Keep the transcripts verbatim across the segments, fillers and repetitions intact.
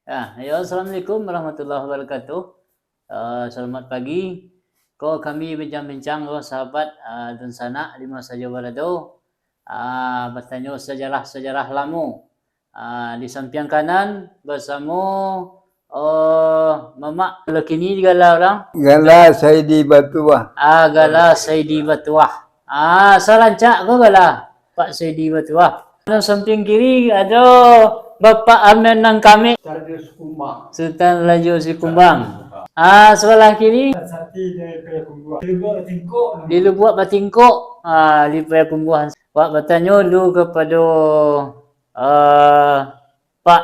Ya, yo, assalamualaikum warahmatullahi wabarakatuh. Eh, selamat pagi. Ko kami bincang-bincang ko sahabat, eh, dunsanak di ma sajo barado. Ah, batanyo sajarah-sajarah lamo. Ah, di sampiang kanan basamo, oh, mamak. Kalau kini digala urang? Gala Saidi Batuah. Ah, gala Saidi Batuah. Ah, sarancak ko gala Pak Saidi Batuah. Nan sampiang kiri ado Bapak Amen nan kami. Sultan Rajo Sikumbang. Ah, sabalah kiri. Sati di Payakumbuah. Di Lubuak Batingkok. Di Lubuak Batingkok. Ah, di Payakumbuah. Wak batanyo dulu kapado, ah, Pak.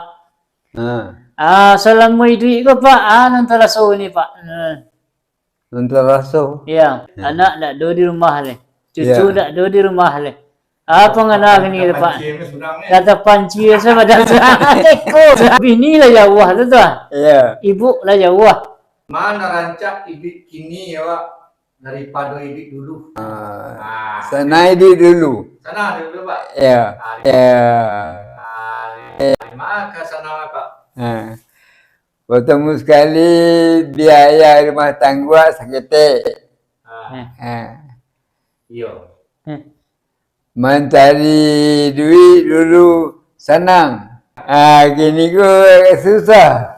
Ha. Ah, salamo iduik ko, Pak, ah, nan taraso ni, Pak. Ah. Nan taraso. Iya, anak dak ado di rumah leh. Cucu dak ado di rumah leh. Apo ngana kini, Pak? Dah tapanci se badan surang. Bini lah jauah tu, tu. Iya. Ibu lah jauah. Mano rancak iduik kini, yo, Pak? Daripado iduik dulu. Ah, sanang iduik dulu. Sanang dulu, Pak. Ya. Ah, ya. Ah, maka sanang, Pak. Ah. Batamu sakali biaya rumah tangga saketek. Ah. Ah. Iyo. Mancari duit dulu sanang. Ah, kini ko susah.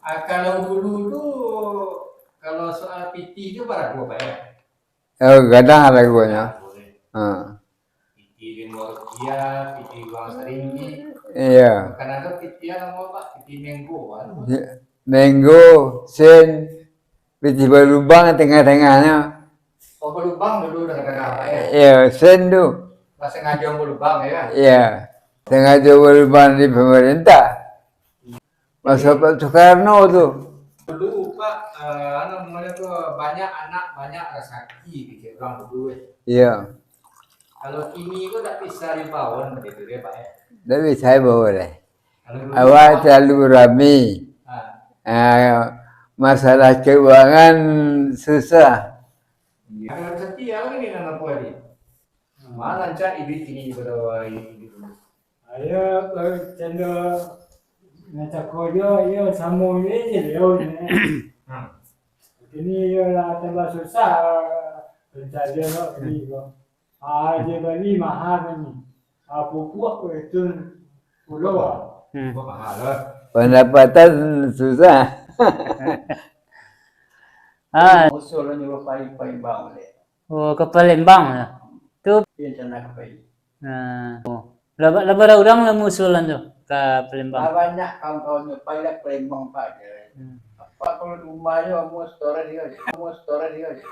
Ah, kalau dulu tu, kalau soal pitih tu barapo, Pak, yo? Oh, gadang haragonyo. Ha. Pitih limo rupiah, pitih uang saringgit. Iyo. Kan ado pitih namo, Pak? Pitih manggo, kan? Manggo, sen, pitih balubang tangah-tangahnyo. Oh, balubang dulu dah gadang, Pak, yo? Iyo, sen tu. Pas sangajo balubang, yo? Iyo. Sangajo balubang di pamarintah. Maso Pak Soekarno tu. Dulu, Pak, eh, anu namonyo tu, banyak anak, banyak rasaki, kecek urang dulu, eh. Iyo. Kalau kini tu dak bisa dibaon gitu, yo, Pak, yo? Dak bisa dibaon, eh. Kalau dulu, Pak, awak talalu rami. Ah. Ah, masalah keuangan susah. Iyo. Kalau rasaki, apo ni nan apo tadi? Mano rancak iduik kini pado ari kini? Ayo, eh, cando nan cako jo, iyo samo ni je, yo, ni. Hmm. Kini iyo lah tambah susah, eh, pancarian awak kini ko. Ah, je bali maha ni. Ah, pupuak ko itu pulo. Hmm. Pupuak maha lah. Pandapatan susah. Ah. Musuh lah nyuruh pai, pai bang deh. Oh, ka Palembang lah. Tu. Iyo, rencana ka pai. Nah. Oh. Lah, lah bara urang lah mausulan tu ka Palembang? Lah banyak kawan-kawan nyo pai lah Palembang, Pak, je. Hmm. Apa kalau di rumah yo, mau story dia je. Mau story dia je.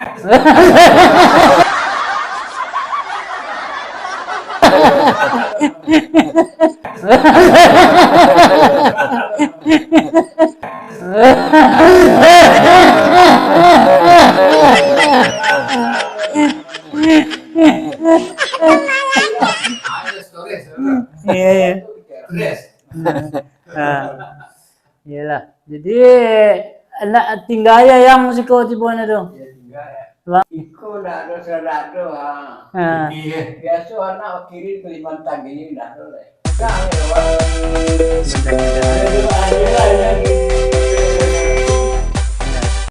Iya, iya. Ah, iyolah. Jadi, nak tingga aja yang siko tibo tu. Bang. Iko ndak ado, sudah ndak ado, ha. Ha. Biaso anak kirim Kalimantan kini ndak ado lai.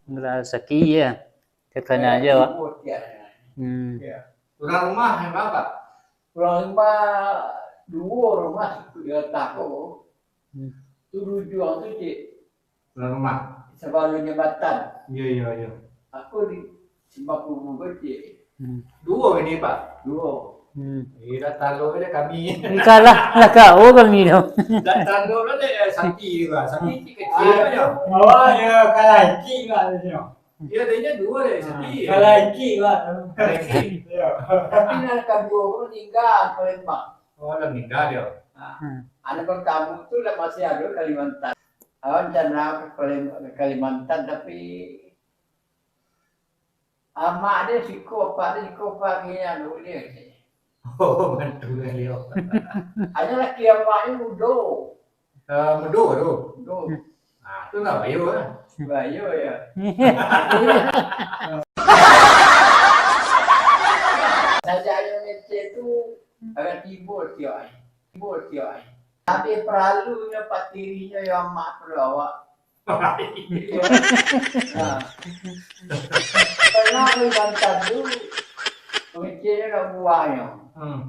Murah rezeki, ya. Takana aja, Pak. Hmm. Urang rumah nan bara? Urang rumah duo rumah di ateh ko. Hmm. Tu di ujuang tu, Cik. Urang rumah. Sabalun jambatan. Iyo, iyo, iyo. Aku di Simpang Kubu ko, Cik. Hmm. Duo ini, Pak? Duo. Hmm. Eh, dak talok dek kami. Engkau lah, lah kau kami tu. Dak talok lah dek, eh, sapi tu, Pak. Sapi kecil aja. Awak yo kalaiki, Pak, tu. Iyo, adanya duo dek sapi. Kalaiki, Pak. Kalaiki. Iyo. Tapi nan kaduo ko maningga Palembang. Oh, lah maningga dia. Nah, hmm. Anak pertama tu lah masih ado Kalimantan. Awak rencana ka Palem-, ka Kalimantan, tapi amak dia siko, apak dia siko, apak dia anu dia. Oh, bantu dia. Hanya laki amak ni mudo. Ah, mudo tu. Mudo. Ah, tu lah bayu lah. Bayu, ya. Sajak yang kecil tu, Agak tibo tiok ai. Tibo tiok ai. Tapi paralunyo patirihnyo yo amak pado awak. Nah. Pernah di Banten tu, pengecenyo nak buahnyo. Hmm.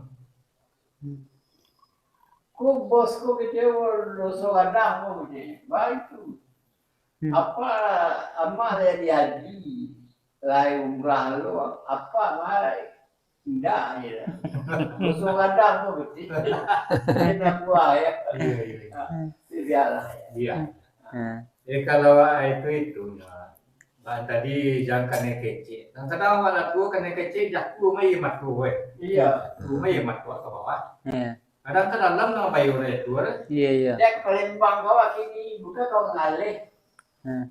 Ko bos ko kecewa, doso gadang ko kecewa. Baitu. Hmm. Apa amak lai diaji, lai umrah lo, apa baik. Indak je lah. Doso gadang ko kecewa. Dia nak buah ya. Iya, iya, iya. Biarlah ya. Iya. Hmm. Jadi kalau itu, itu, ya. Bang tadi jangan kanai kecek. Kadang-kadang awak lah tuo kanai kecek, jaku mai mato, eh. Iya. Jaku mai mato ka bawah. Iya. Kadang ka dalam nang bayo urang itu, eh. Iya, iya. Dia ka Palembang ka awak kini, bukan ka mangaleh. Hmm.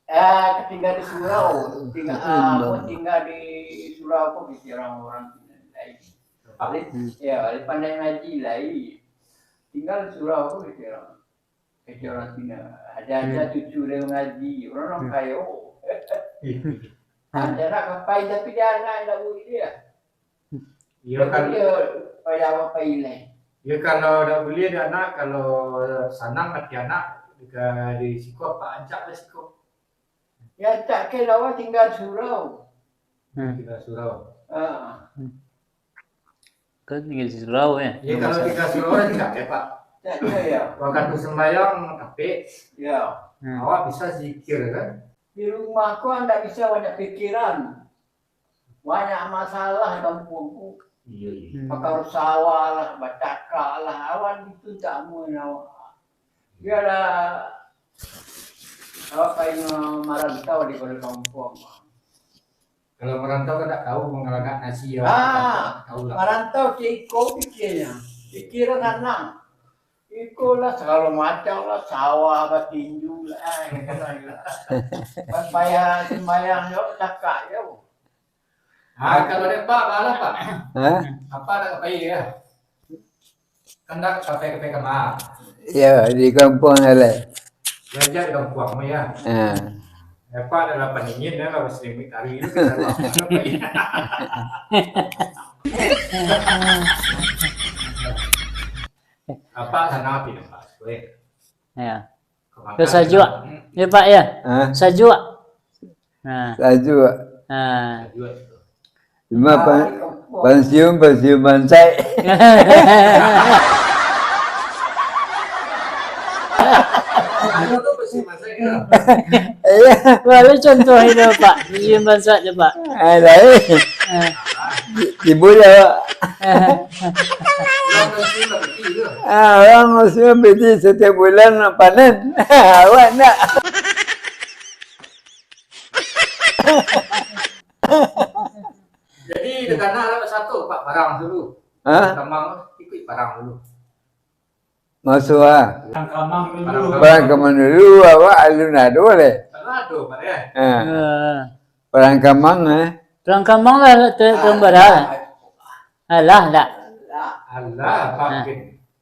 Eh, tingga di surau, tingga, ah, apa, tingga di surau ko kecek urang-urang lain. Paling, hmm, ya, paling pandai ngaji lai. Tingga di surau ko kecek urang. Kecek urang Cina. Ada-ada, hmm, cucu dia ngaji, urang, hmm, kayo. Iya. Ada nak kapai, tapi dia anak indak buliah. Iyo, kan. Dia payah apa ilai. Iyo, kalau indak buliah dia anak, kalau sanang ati anak, di, di siko, apak ajak lah siko. Ya, tak ke lawa tingga surau. Hmm. Tingga surau. Ah. Hmm. Kan tingga di surau, ya? Ya, kalau tingga surau, ya, tidak ada, Pak. Tak ada, ya. Waktu sembahyang, tapi, ya. Hmm. Awak bisa zikir, kan? Di rumah ko ndak bisa banyak pikiran. Banyak masalah di kampuang ko. Iya, iya. Hmm. Bakar sawah lah, bacakak lah, awan itu tak mau nyawa. Biarlah awak kain marantau di balik kampuang. Kalau marantau kan tak tahu mangalagak nasi, ya. Ah, tak tahu lah. Marantau ciko pikirnya. Pikiran anak. Iko lah sagalo macam lah, sawah, batinju lah, eh, gitu lah. Pas bayar sembahyang yo, cakak yo. Ah, kalau dek Pak, balah, Pak. Hah? Apa nak kapai dia? Kan dak kapai-kapai kama. Ya, di kampuang lah. Belajar di kampuang, ya. Ha. Apa adalah paningin, ya, lah, selimut hari itu kita bawa. Apa sana api nampak, weh? Ya. Kebakar. Terus sajuak. Hmm. Ya, Pak, ya? Hah? Sajuak. Nah. Sajuak. Nah. Sajuak itu. Cuma pan-, pansiun, pansiun bansaik. Anu tu pansiun bansaik tu. Iya. Wah, lu contoh itu, Pak. Pansiun bansaik tu, Pak. Ah, lain. Ah. Ti-, tibo je awak. Ah. Urang pansiun lah piti tu. Ah, urang pansiun piti setiap bulan nak panen. Awak ndak. Jadi, dek anak lah satu, Pak, parang dulu. Hah? Kamang, ikut parang dulu. Masuak, ah. Parang kamang dulu. Parang kamang dulu, awak alun ado leh. Alun ado, Pak, ya? Ha. Ha. Parang kamang, eh. Parang kamang lah, tu, ah, tu bara. Alah, dak. Alah, Pak. Ha.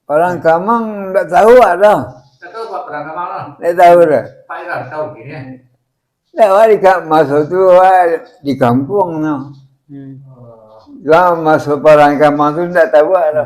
Parang kamang dak tahu ado. Tak tahu, Pak, parang kamang lah. Dak tahu dah. Pak Iran tahu mungkin, ya? Dak, awak di ka-, maso tu awak di kampuang tu. Hmm. Cuma maso parang kamang tu ndak tahu awak tu.